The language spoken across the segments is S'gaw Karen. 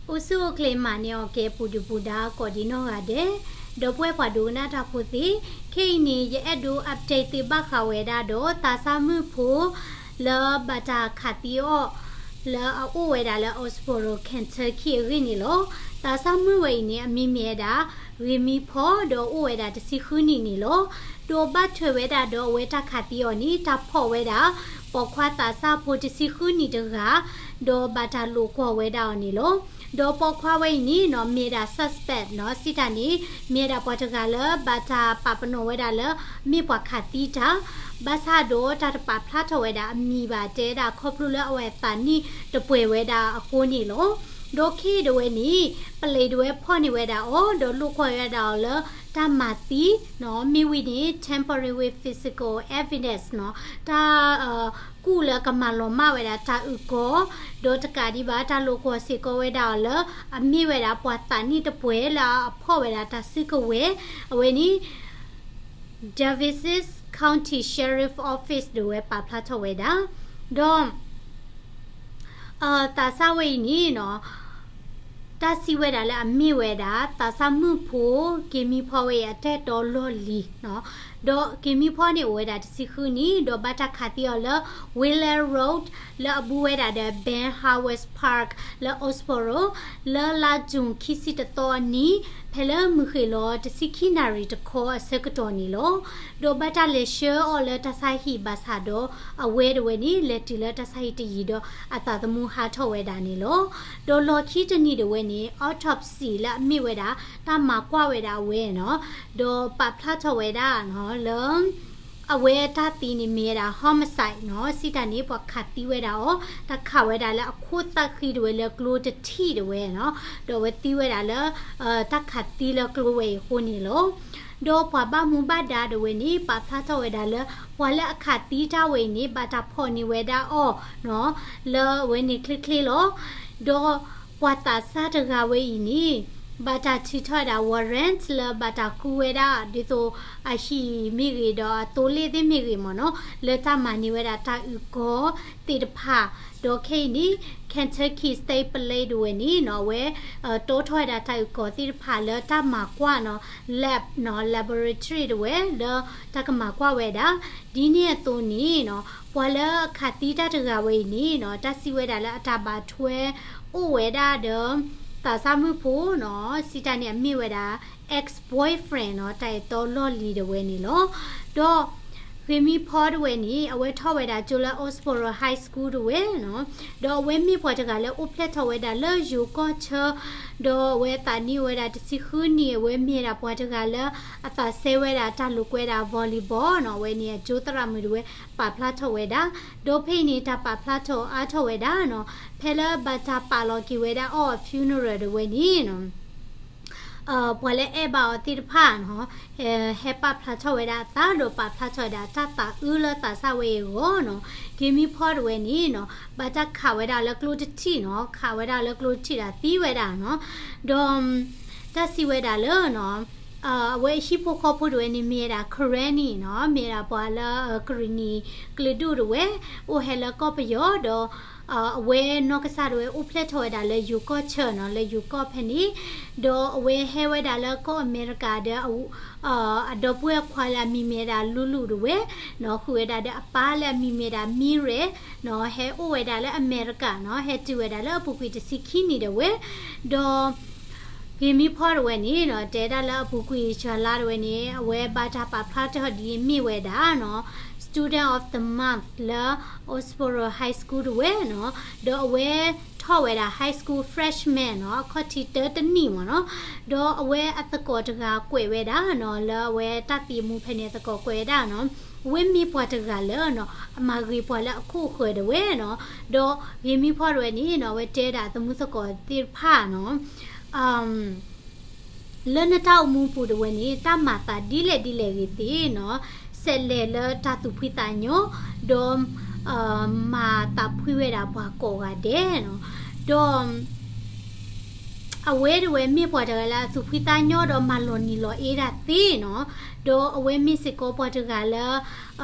အိၣ်ဆူၣ်အိၣ်ချ့မၤန့ၢ်အီၤကဲ ပူၤဒုၣ်ပူၤဒါကိးဒံနီၢ်ဂၤဒဲး, ဒီပုၢ်ဝဲၢ်ပှၤဒိကနၣ်တၢ်ဖိသ့ၣ်, ခဲအံၤန့ၣ် ယအဲၣ်ဒိး update သုဘၣ်ဃးဝဲဒၣ်ဒီး သးစၢ်မုၣ်ဖိ လၢဘၣ်တၢ်ခးသံအီၤ လၢအအိၣ်ဝဲဒၣ်လၢ Owensboro Kentucky အဂ့ၢ်န့ၣ်လီၤ. သးစၢ်မုၣ်ဝဲအံၤန့ၣ် အမံၤမ့ၢ်ဝဲဒၣ် ဂ့ၤမံဖီ ဒီးအိၣ်ဝဲဒၣ်တဆံဃုနံၣ်န့ၣ်လီၤ. ဒီးဘၣ်ထွဲဝဲဒၣ်ဒီးအဝဲတၢ်ခးသံအီၤန့ၣ် တၢ်ဖီၣ်ဝဲဒၣ် ပိာ်ခွါသးစၢ်ဖိတဆံဃုနံၣ်တဂၤ, ဒီးဘၣ်တၢ်လိာ်ကွီၢ်ဝဲဒၣ်အီၤန့ၣ်လီၤ. ဒီးပိာ်ခွါဝဲအံၤန့ၣ်နီၤ မ့ၢ်ဝဲဒၣ် suspect နီၤ စံးတၢ်န့ၣ် မ့ၢ်ဝဲဒၣ်ပှၤတဂၤလၢဘၣ်တၢ်ပာ်ပနီၣ်ဝဲဒၣ်လၢ မ့ၢ်ပှၤခးသံတၢ်, ဘၣ်ဆၣ်ဒီးတၢ်တပာ်ဖျါထီၣ်ဝဲဒၣ်အမံၤဘၣ် တဲဒၣ်ခီဖျိလၢအဝဲအသးနံၣ်တပှဲၤဝဲဒၣ်အဃိန့ၣ်လီၤ. ဒီးခဲအံၤဒၣ်ဝဲန့ၣ် ပလံးဒၣ်ဝဲဖီၣ်န့ၢ်ဝဲဒၣ်အီၤ ဒီးလိာ်ကွီၢ်ဝဲဒၣ်အီၤလၢတၢ်မၤသံနီၤ မ့ၢ်ဝံၤန့ၣ် tampering with physical evidence နီၤ တၢ် ကူၣ်လၢကမၤလီၤမၢ်ဝဲဒၣ်တၢ်အုၣ်ကီၤ, ဒီးတကးဒံးဘၣ် တၢ်လိာ်ကွီၢ်စ့ၢ်ကီးဝဲဒၣ်အီၤလၢ အမ့ၢ်ဝဲဒၣ်ပှၤသးနံၣ်တပှဲၤလၢအဖီၣ်ဝဲဒᣣ်တၢ်စုကဝဲၤ, အဝဲန့ၣ် Daviess County Sheriff Office ဒၣ်ဝဲပာ်ဖျါထီၣ်ဝဲဒၣ်, ဒီး သးစၢ်ဝဲအံၤန့ၣ်နီၤ တၢ်စံးဝဲဒၣ်လၢအမ့ၢ်ဝဲဒၣ် သးစၢ်မုၣ်ဖိ က့ၤမံဖီဝဲအံၤအတၢ်အဲၣ်တီလီၢ်လံၤနီၤ, ဒီးက့ၤမံဖီန့ၣ်အိၣ်ဝဲဒၣ်တဆံဃုနံၣ်, ဒီးဘၣ်တၢ်ခးသံအီၤလၢ Wheeler Road လၢအဘူးဝဲဒၣ်ဒီး Ben Howard Park လၢ Owensboro လၢလါယူၤခံဆံတသီအနံၤ, ဖဲလၢမုၢ်ဃ့ၢ်လီၤတဆံခံနၣ်ရံၣ်တခီအဆၢကတီၢ်န့ၣ်လီၤ. ဒီးဘၣ်တၢ်လဲၤဆှၢအီၤလၢတၢ်ဆါဟံၣ်ဘၣ်ဆၣ်ဒီး အဝဲဒၣ်ဝဲန့ၣ် လဲၤတုၤလၢတၢ်ဆါဟံၣ်တယံၤဒီးအသးသမူဟးထီၣ်ဝဲဒၣ်န့ၣ်လီၤ. ဒီးလီၢ်ခံတနံၤဒၣ်ဝဲန့ၣ် autopsy လၢအမ့ၢ်ဝဲဒၣ် တၢ်မၤကွၢ်ဝဲဒၣ်အဝဲနီၤ, ဒီးပာ်ဖျါထီၣ်ဝဲဒၣ်နီၤ လၢ အဝဲအတၢ်သံန့ၣ်မ့ၢ်ဝဲဒၣ် homicide နီၤ, စံးတၢ်န့ၣ် ပှၤခးသံဝဲဒၣ်အီၤ, တၢ်ခးဝဲဒၣ်လၢအခိၣ်သၣ်ဃံဒၣ်ဝဲလၢကျိတထံၣ်ဒၣ်ဝဲနီၤ, ဒီးအဝဲသံဝဲဒၣ်လၢ တၢ်ခးသံလၢကျိဝဲအံၤအဃိန့ၣ်လီၤ. ဒီးပှၤဘၣ်မူဘၣ်ဒါဒၣ်ဝဲန့ၣ် ပာ်ဖျါထီၣ်ဝဲဒၣ်လၢ ပှၤလၢအခးသံတၢ်ဝဲအံၤန့ၣ် ဘၣ်တၢ်ဖီၣ်န့ၢ်ဝဲဒၣ်အီၤနီၤ, လၢအဝဲန့ၣ်ချ့ချ့လီၤ. ဒီးပှၤသးစၢ်တဂၤဝဲအံၤန့ၣ် ဘၣ်တၢ်ထုးထီၣ်ဝဲဒၣ် warrant လၢဘၣ်တၢ်ဃုဝဲဒၣ် ဒ်သိးအဟံၣ်မ့ၢ်ဂ့ၤ ဒီးအသိလ့ၣ်သ့ၣ်မ့ၢ်ဂ့ၤမ့ၢ်နီၤ, လၢတၢ်မၤန့ၢ်ဝဲဒၣ်တၢ်အုၣ်ကီၤသ့ၣ်တဖၣ်, ဒီးခဲအံၤန့ၣ် Kentucky State Police ဒၣ်ဝဲန့ၣ်နီၤ, အဝဲ တီထီၣ်ဝဲဒၣ်တၢ်အုၣ်ကီၤသ့ၣ်တဖၣ်လၢတၢ်မၤကွၢ်နီၤ, lab နီၤ, laboratory ဒၣ်ဝဲ လၢတၢ်ကမၤကွၢ်ဝဲဒၣ်, ဒ်န့ၣ်အသိးန့ၣ်နီၤ, ပှၤလၢအခးသံတၢ်တဂၤဝဲအံၤန့ၣ်နီၤ, တၢ်စံးဝဲဒၣ်လၢအတၢ်ဘၣ်ထွဲအိၣ်ဝဲဒၣ်ဒီး သးစၢ်မုၣ်ဖိနီၤ, စံးတၢ်န့ၣ်အမ့ၢ်ဝဲဒၣ် ex-boyfriend နီၤ, တၢ်အဲၣ်တီလီၢ်လံၤဒၣ်ဝဲန့ၣ်လီၤ. ဒီး ဂ့ၤမံဖီဒၣ်ဝဲန့ၣ် အဝဲထီၣ်ဝဲဒၣ်ကၠိလၢ Owensboro High School ဒၣ်ဝဲနီၤ, ဒီးအဝဲမ့ၢ်ပှၤတဂၤလၢအိၣ်ဖျဲၣ်ထီၣ်ဝဲဒၣ်လၢယိၤကီၢ်ဆၢ, ဒီးအဝဲသးနံၣ်ဝဲဒၣ်တဆံဃုနံၣ်, အဝဲမ့ၢ်ဒၣ်ပှၤတဂၤလၢအသးစဲဝဲဒၣ်တၢ်လိာ်ကွဲဒၣ် volleyball နီၤ, အဝဲန့ၣ်အကၠိသရၣ်မုၣ်ဒၣ်ဝဲပာ်ဖျါထီၣ်ဝဲဒၣ်, ဒီးဖဲအံၤန့ၣ် တၢ်ပာ်ဖျါထီၣ်အါထီၣ်ဝဲဒၣ်နီၤ, ဖဲလၢဘၣ်တၢ်ပာ်လီၤက့ၤဝဲဒၣ်အီၤအ funeral ဒၣ်ဝဲန့ၣ်နီၤ ပှၤလၢအဲၣ်ဘၣ်အီၤသ့ၣ်တဖၣ်နီၤ, ဟဲပာ်ဖျါထီၣ်ဝဲဒၣ်အသး ဒီးပာ်ဖျါထီၣ်ဝဲဒၣ်တၢ်သးအုးလၢသးစၢ်ဝဲအံၤအဂီၢ်နီၤ, ဂ့ၤမံဖီဒၣ်ဝဲန့ၣ်နီၤ, ဘၣ်တၢ်ခးဝဲဒၣ်လၢကျိတထံၣ်နီၤ, ခးဝဲဒၣ်လၢကျိတထံၣ်ဒီးသံဝဲဒၣ်နီၤ, ဒီး တၢ်စံးဝဲဒၣ်လၢနီၤ အဝဲအဟံၣ်ဖိဃီဖိဒၣ်ဝဲန့ၣ် မ့ၢ်ဝဲဒၣ် Karenni နီၤ, မ့ၢ်ဝဲဒၣ်ပှၤလၢကရံၣ်နံၣ်ကျၢၤဒိၣ်ဒၣ်ဝဲ, အိၣ်ဟဲလၢကီၢ်ပယီၤဒီး အဝဲနီၢ်ကစၢ်ဒၣ်ဝဲအိၣ်ဖျဲၣ်ထီၣ်ဝဲဒၣ်လၢယိၤကီၢ်ဆၢနီၤ, လၢယိၤကီၢ်ဖဲန့ၣ်, ဒီးအဝဲဟဲဝဲဒၣ်လၢကီၢ်အမဲရကၤဒီး အဒီပုၢ်ဝဲၢ်ခွါလၢအမံၤမ့ၢ်ဝဲဒၣ်လူလူဒၣ်ဝဲနီၤ, ဃုာ်ဝဲဒၣ်ဒီးအပၢ်လၢအမံၤမ့ၢ်ဝဲဒၣ် Mire နီၤ, ဟဲအိၣ်ဝဲဒၣ်လၢအမဲရကၤနီၤ, ဟဲတုၤဝဲဒၣ်လၢအပူၤကွံာ်တဆံခံနံၣ်ဒၣ်ဝဲ, ဒီး ဂ့ၤမံဖီဒၣ်ဝဲန့ၣ်နီၤ, တဲဒၣ်လၢအပူၤကွံာ် July ဒၣ်ဝဲန့ၣ် အဝဲဘၣ်တၢ်ပာ်ဖျါထီၣ်ဒ်အမ့ၢ်ဝဲဒၣ်နီၤ Student of the Month လၢ Owensboro High School ဒၣ်ဝဲနီၤ, ဒီးအဝဲထီၣ်ဝဲဒၣ် High School Freshman နီၤ, အခီၣ်ထံးတၢတနံၣ်မ့ၢ်နီၤ, ဒီးအဝဲအသကိးတဂၤကွဲးဝဲဒၣ်နီၤ, လၢအဝဲတၢ်သံအမူဖဲန့ၣ် အသကိးကွဲးဝဲဒၣ်နီၤ, အဝဲမ့ၢ်ပှၤတဂၤလၢနီၤ အမၤဂ့ၤပှၤလၢအခိၣ်ဃၢၤဒၣ်ဝဲနီၤ, ဒီးဂ့ၤမံဖီဒၣ်ဝဲန့ၣ်နီၤ, အဝဲတဲဒၣ်သမူသကိးသ့ၣ်တဖၣ်နီၤ လၢနတၢ်အိၣ်မူပူၤဒၣ်ဝဲန့ၣ် တၢ်မၤသးဒ်လဲၣ်ဒ်လဲၣ်ဂ့ၤသ့ၣ်နီၤ, ဆဲးလဲၤလၢတၢ်သူၣ်ဖှံသးညီ, ဒီး မၤသးဖှံဝဲဒၣ်ပှၤကိးဂၤဒဲးနီၤ, ဒီး အဝဲဒၣ်ဝဲမ့ၢ်ပှၤတဂၤလၢအသူၣ်ဖှံသးညီ ဒီးမၤလီၤနံၤလီၤအ့ဒၣ်သ့နီၤ, ဒီးအဝဲမ့ၢ်စ့ၢ်ကီးပှၤတဂၤလၢ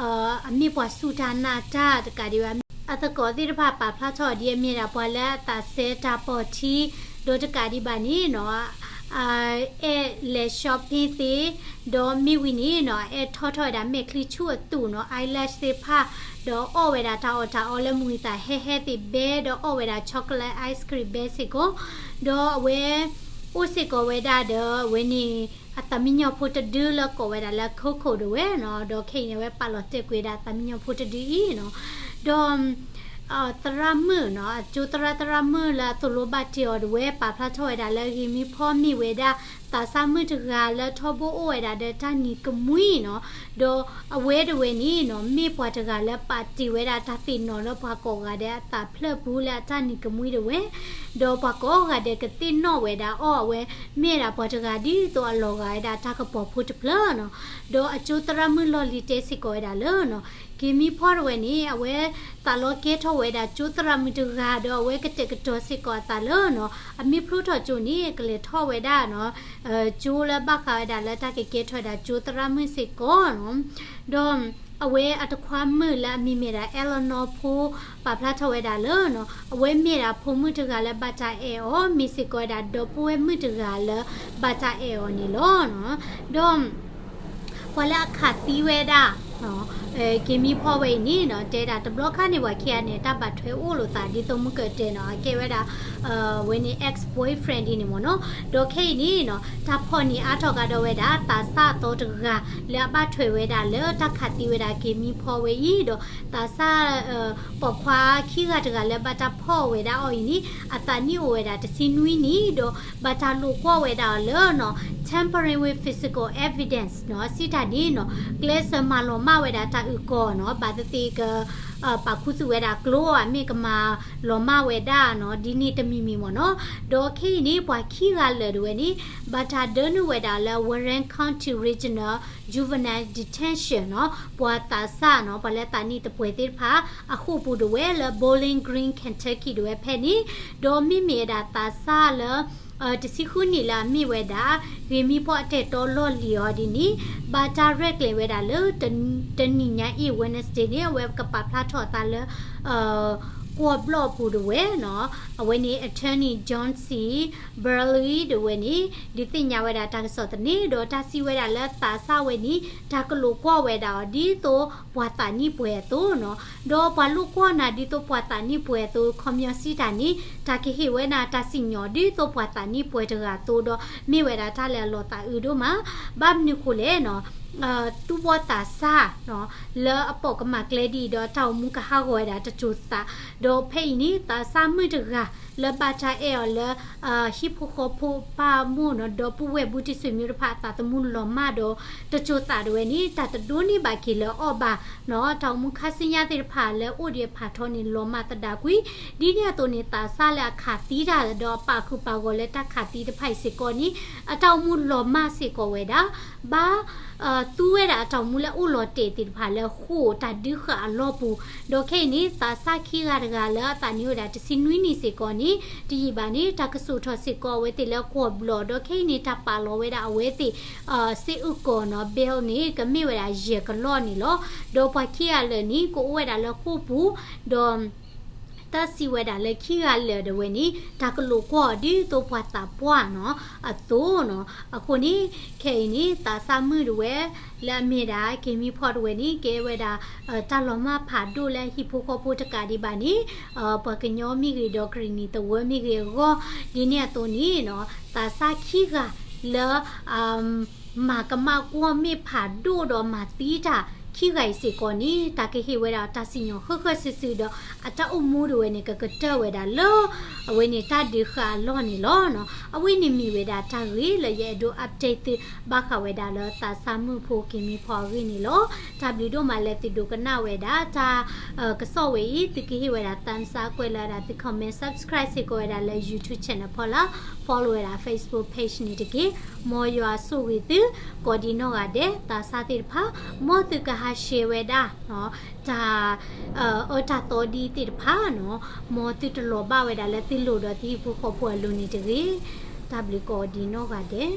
အမ့ၢ်ပှၤစူၢ်တၢ်နာ်တၢ်တကးဒံးဘၣ်, အသကိးသ့ၣ်တဖၣ်ပာ်ဖျါထီၣ်ဒ်အမ့ၢ်ဒၣ်ပှၤလၢအသးစဲတၢ်ပီၢ်ထံ ဒီးတကးဒံးဘၣ်န့ၣ်နီၤ အဲၣ်လဲၤ shopping သ့, ဒီးမ့ၢ်ဝံၤန့ၣ်နီၤ အဲၣ်ထီၣ်ထီၣ်ဝဲဒၣ်မဲာ်ချံဆူၣ်အသူၣ်နီၤ eyelash သ့ၣ်တဖၣ်, ဒီးအီၣ်ဝဲဒၣ်တၢ်အီၣ်တၢ်အီလၢမုၢ်သးဟဲဟဲသ့ၣ်ဘဲ, ဒီးအီၣ်ဝဲဒၣ် chocolate ice cream ဘဲစ့ၢ်ကီး, ဒီးအဝဲ အိၣ်စ့ၢ်ကီးဝဲဒၣ်ဒီး အဝဲန့ၣ် အသးမံညီၤဖိတဒုလၢကိးဝဲဒၣ်လၢ Coco ဒၣ်ဝဲနီၤ, ဒီးခဲအံၤန့ၣ် အဝဲပာ်လီၤတဲာ်ကွံာ်ဝဲဒၣ်အသးမံညီၤဖိတဒုအံၤနီၤ, ဒီး သရၣ်မုၣ်နီၤ အကၠိသရၣ်သရၣ်မုၣ်လၢအသိၣ်လိဘၣ်တ့ၢ်အီၤဒၣ်ဝဲ ပာ်ဖျါထီၣ်ဝဲဒၣ်လၢဂ့ၤမံဖီမ့ၢ်ဝဲဒၣ် သးစၢ်မုၣ်တဂၤလၢထီဘိအိၣ်ဝဲဒၣ်ဒီးတၢ်နံၤကမှံနီၤ, ဒီးအဝဲဒၣ်ဝဲန့ၣ်နီၤ မ့ၢ်ပှၤတဂၤလၢပာ်တ့ၢ်ဝဲဒၣ်တၢ်သ့ၣ်နီၣ်လၢပှၤကိးဂၤဒဲးအသးဖျၢၣ်ပူၤလၢအတၢ်နံၤကမှံဒၣ်ဝဲ, ဒီးပှၤကိးဂၤဒဲးကသ့ၣ်နီၣ်ဝဲဒၣ်အီၤ အဝဲမ့ၢ်ဝဲဒၣ်ပှၤတဂၤဒ်သိးအလီၤဂာ်ဝဲဒၣ်တၢ်ကပီၤဖိတဖျၢၣ်နီၤ, ဒီးအကၠိသရၣ်မုၣ်လီၢ်လံၤတဲစ့ၢ်ကီးဝဲဒၣ်လၢနီၤ ဂ့ၤမံဖီဒၣ်ဝဲန့ၣ် အဝဲသးလီကဲထီၣ်ဝဲဒၣ်ကၠိသရၣ်မုၣ်တဂၤ ဒီးအဝဲကတဲာ်ကတီၤစ့ၢ်ကီးအသးလၢနီၤ အမ့ၢ်ဖျိထီၣ်ကၠိန့ၣ် ကလဲၤထီၣ်ဝဲဒၣ်နီၤ ကၠိလၢဘၣ်ဃးဝဲဒၣ်လၢတၢ်ကကဲထီၣ်ဝဲဒၣ်ကၠိသရၣ်မုၣ်စ့ၢ်ကီးနီၤ, ဒီးအဝဲအတခွါမုၣ်လၢအမံၤမ့ၢ်ဒၣ် Eleanor ဖိ ပာ်ဖျါထီၣ်ဝဲဒၣ်လၢနီၤ အဝဲမ့ၢ်ဒၣ်ဖိမုၣ်တဂၤလၢဘၣ်တၢ်အဲၣ်အီၤ မ့ၢ်စ့ၢ်ကီးဝဲဒၣ်ဒီပုၢ်ဝဲၢ်မုၣ်တဂၤလၢဘၣ်တၢ်အဲၣ်အီၤန့ၣ်လီၤ. ဒီး ပှၤလၢအခးသံဝဲဒၣ် က့ၤမံဖီဝဲအံၤန့ၣ်နီၤ တဲဒၣ်တဘျီခါန့ၣ် ပှၤခံဂၤန့ၣ် တၢ်ဘၣ်ထွဲအိၣ်လိာ်သး ဒ်သိးမုၢ်ကတဲနီၤ အကဲဝဲဒၣ် ဝဲန့ၣ် ex boyfriend ဒ်န့ၣ်မ့ၢ်နီၤ. ဒီးခဲအံၤန့ၣ်နီၤ တၢ်ဖီၣ်န့ၢ်အါထီၣ်ကဒီးဝဲဒၣ် သးစၢ်အသီတဂၤ လၢအဘၣ်ထွဲဝဲဒၣ်လၢတၢ်ခးသံဝဲဒၣ်က့ၤမံဖီဝဲအံၤ ဒီးသးစၢ် ပိာ်ခွါခံဂၤတဂၤလၢဘၣ်တၢ်ဖီၣ်ဝဲဒၣ်အီၤအံၤန့ၣ် အသးနံၣ်အိၣ်ဝဲဒၣ်တဆံနွံနံၣ် ဒီးဘၣ်တၢ်လိာ်ကွီၢ်ဝဲဒၣ်အီၤလၢနီၤ tampering with physical evidence နီၤ စံးတၢ်န့ၣ်နီၤ ကျဲးစၢးမၤလီၤမၢ်ဝဲဒၣ်တၢ်အုၣ်ကီၤနီၤ ဘၣ်သ့ၣ်သ့ၣ်က ပာ်ခူသူၣ်ဝဲဒၣ်ကျိအမ့ၢ်ကမၤလီၤမၢ်ဝဲဒၣ်နီၤ ဒ်န့ၣ်တမံၤမံၤမ့ၢ်နီၤ. ဒီးခဲအံၤန့ၣ် ပှၤခံဂၤလၢာ်ဒၣ်ဝဲန့ၣ် ဘၣ်တၢ်ဒၢနုာ်ဝဲဒၣ်လၢ Warren County Regional Juvenile Detention နီၤ ပှၤသးစၢ်နီၤ ပှၤလၢသးနံၣ်တပှဲၤသ့ၣ်တဖၣ် အဃိာ်ပူၤဒၣ်ဝဲလၢ Bowling Green Kentucky ဒၣ်ဝဲဖဲန့ၣ် ဒီးမ့မ့ၢ်ဝဲဒၣ်သးစၢ်လၢ တဆံဃုနံၣ်လၢအမ့ၢ်ဝဲဒၣ် ဂ့ၤမံဖီအတၢ်တီလီၢ်လံၤအီၤဒ်န့ၣ် ဘၣ်တၢ်ရဲၣ်ကျဲၤဝဲဒၣ်လၢ တနံၤညါအံၤ Wednesday န့ၣ် အဝဲကပာ်ဖျါထီၣ်အသးလၢ ကွီၢ်ဘျီၣ်ပူၤဒၣ်ဝဲနီၤ အဝဲန့ၣ် Attorney John C. Burley ဒၣ်ဝဲန့ၣ် ဒုးသ့ၣ်ညါဝဲဒၣ်တၢ်ကစီၣ်သန့ ဒီးတၢ်စံးဝဲဒၣ်လၢသးစၢ်ဝဲန့ၣ် တၢ်ကလိာ်ကွီၢ်ဝဲဒၣ်အီၤဒ်သိးပှၤသးနံၣ်ပှဲၤအသိးနီၤ ဒီးပှၤလိာ်ကွီၢ်နၤဒ်သိးပှၤသးနံၣ်ပှဲၤအသိး ခီပညီစံးတၢ်န့ၣ် တၢ်ကဟ့ၣ်ဝဲနၤတၢ်စံၣ်ညီၣ်ဒ်သိးပှၤသးနံၣ်ပှဲၤတဂၤအသိးဒီး မ့ၢ်ဝဲဒၣ်တၢ်လၢအလီၤသးအုးဒိၣ်မး ဘၣ်မနုၤဃိလဲၣ်နီၤ သူၣ်ဘီၣ်သးစၢ်နီၤ လၢအပိာ်ကမၣ်ကျဲဒ်အံၤဒီး တၢ်အိၣ်မူကဟးဂီၤဝဲဒၣ်တစိၤသး ဒီးဖဲအံၤန့ၣ် သးစၢ်မုၣ်တဂၤ လၢဘၣ်တၢ်အဲၣ်အီၤလၢ ဟံၣ်ဖိဃီဖိပၢ်မိၢ်နီၤ ဒီပုၢ်ဝဲၢ်ဘူးတံၢ်ဆွေမျိုးတဖၣ်အသးသမူလီၤမၢ်ဒီး တစိၤသးဒၣ်ဝဲန့ၣ် တၢ်တဒိးန့ၢ်ဘၣ်က့ၤလၢအီၣ်ဘၣ်နီၤ တၢ်အိၣ်မူခါဆူညါသ့ၣ်တဖၣ်လၢအိၣ်ဒံးအဖးထီန့ၣ် လီၤမၢ်သဒၣ်ကွံာ် ဒ်န့ၣ်အသိးန့ၣ် သးစၢ်လၢအခးသံတၢ်ဒီးအပာ်ဃုာ်ပာ်ဂီၤလၢတၢ်ခးသံတဖၣ်အံၤစ့ၢ်ကီးန့ၣ် အတၢ်အိၣ်မူလီၤမၢ်စ့ၢ်ကီးဝဲဒၣ် ဘၣ် သူဝဲဒၣ်အတၢ်အိၣ်မူလၢအိၣ်လီၤတဲာ်သ့ၣ်တဖၣ်လၢဃိာ်တၢ်ဒုးဃာ်အလီၢ်ပူၤ ဒီးခဲအံၤန့ၣ် သးစၢ်ခံဂၤတဂၤလၢအသးနံၣ်အိၣ်ဝဲဒၣ်တဆံနွံနံၣ်စ့ၢ်ကီးန့ၣ် တယံာ်ဘၣ်န့ၣ် တၢ်ကစိာ်ထီၣ်စ့ၢ်ကီးအဝဲသ့ၣ်လၢကွီၢ်ဘျီၣ် ဒီးခဲအံၤန့ၣ် တၢ်ပာ်လီၤဝဲဒၣ်အဝဲသ့ၣ် စ့အုၣ်ကီၤနီၤ bail န့ၣ် ကမ့ၢ်ဝဲဒၣ်ယဲၢ်ကလီၢ်န့ၣ်လီၤ. ဒီးပှၤခံဂၤလၢာ်န့ၣ် ကအိၣ်ဝဲဒၣ်လၢဃိာ်ပူၤ ဒီး တၢ်စံးဝဲဒၣ်လၢခံဂၤလၢာ်ဒၣ်ဝဲန့ၣ် တၢ်ကလိာ်ကွီၢ်အီၤဒ်သိးပှၤသးပှၢ်နီၤ အသိးနီၤ အဃိန့ၣ် ခဲအံၤန့ၣ် သးစၢ်မုၣ်ဒၣ်ဝဲ လၢအမ့ၢ်ဒၣ် က့ၤမံဖီဒၣ်ဝဲန့ၣ် ကဲဝဲဒၣ် တၢ်လီၤမၢ်ဖးဒိၣ်လၢဟံၣ်ဖိဃီဖိတကးဒံးဘၣ်န့ၣ် ပှၤကညီမ့ၢ်ဂ့ၤ ဒီးကရံၣ်နံၣ်သဝီမ့ၢ်ဂ့ၤအဂီၢ် ဒ်န့ၣ်အသိးန့ၣ်နီၤ သးစၢ်ခံဂၤလၢ မၤကမၣ်ကွီၢ်မ့ၢ်ဖးဒိၣ်ဒီးမၤသံတၢ်ခံဂၤအံၤစ့ၢ်ကီးန့ၣ် တၢ်ကဟ့ၣ်ဝဲဒၣ်တၢ်စံၣ်ညီၣ်ဃၢဃၢစုာ်စုာ်ဒီး အတၢ်အိၣ်မူဒၣ်ဝဲန့ၣ် ကကတၢၢ်ဝဲဒၣ်လၢ အဝဲန့ၣ်တၢ်ဒုးဃာ်အလီၢ်န့ၣ်လီၤ. အဝဲန့ၣ်မ့ၢ်ဝဲဒၣ်တၢ်ဂ့ၢ်လၢယအဲၣ်ဒိး update သု ဘၣ်ဃးဝဲဒၣ်လၢသးစၢ်မုၣ်ဖိက့ၤမံဖီအဂ့ၢ်န့ၣ်လီၤ. တၢ်ဘျုးဒိၣ်မးလၢသုဒိကနၣ်ဝဲဒၣ်တၢ် ကစီၣ်ဝဲအံၤ သုကဟ့ၣ်ဝဲဒၣ် thumbs up ကွဲးလီၤဝဲဒၣ်သု comment subscribe စ့ၢ်ကီးဝဲဒၣ်လၢ YouTube channel ဖီလာ် follow ဝဲဒၣ် Facebook page န့ၣ်တက့ၢ်. မ်ယွၤဆိၣ်ဂ့ၤသု ကိးဒံနီၢ်ဂၤဒဲး သးစၢ်သ့ၣ်တဖၣ် မ်သုကဟး share ဝဲဒၣ် တၢ် အၢတၢ်သီဒ်သ့ၣ်တဖၣ်နီၤ မ်သုတလီၤဘၣ်ဝဲဒၣ်လၢသုလိၤဒီးသုဟံၣ်ဖိဃီဖိအလိၤန့ၣ်တဂ့ၤ. တၢ်ဘျုးကိးဒံနီၢ်ဂၤဒဲး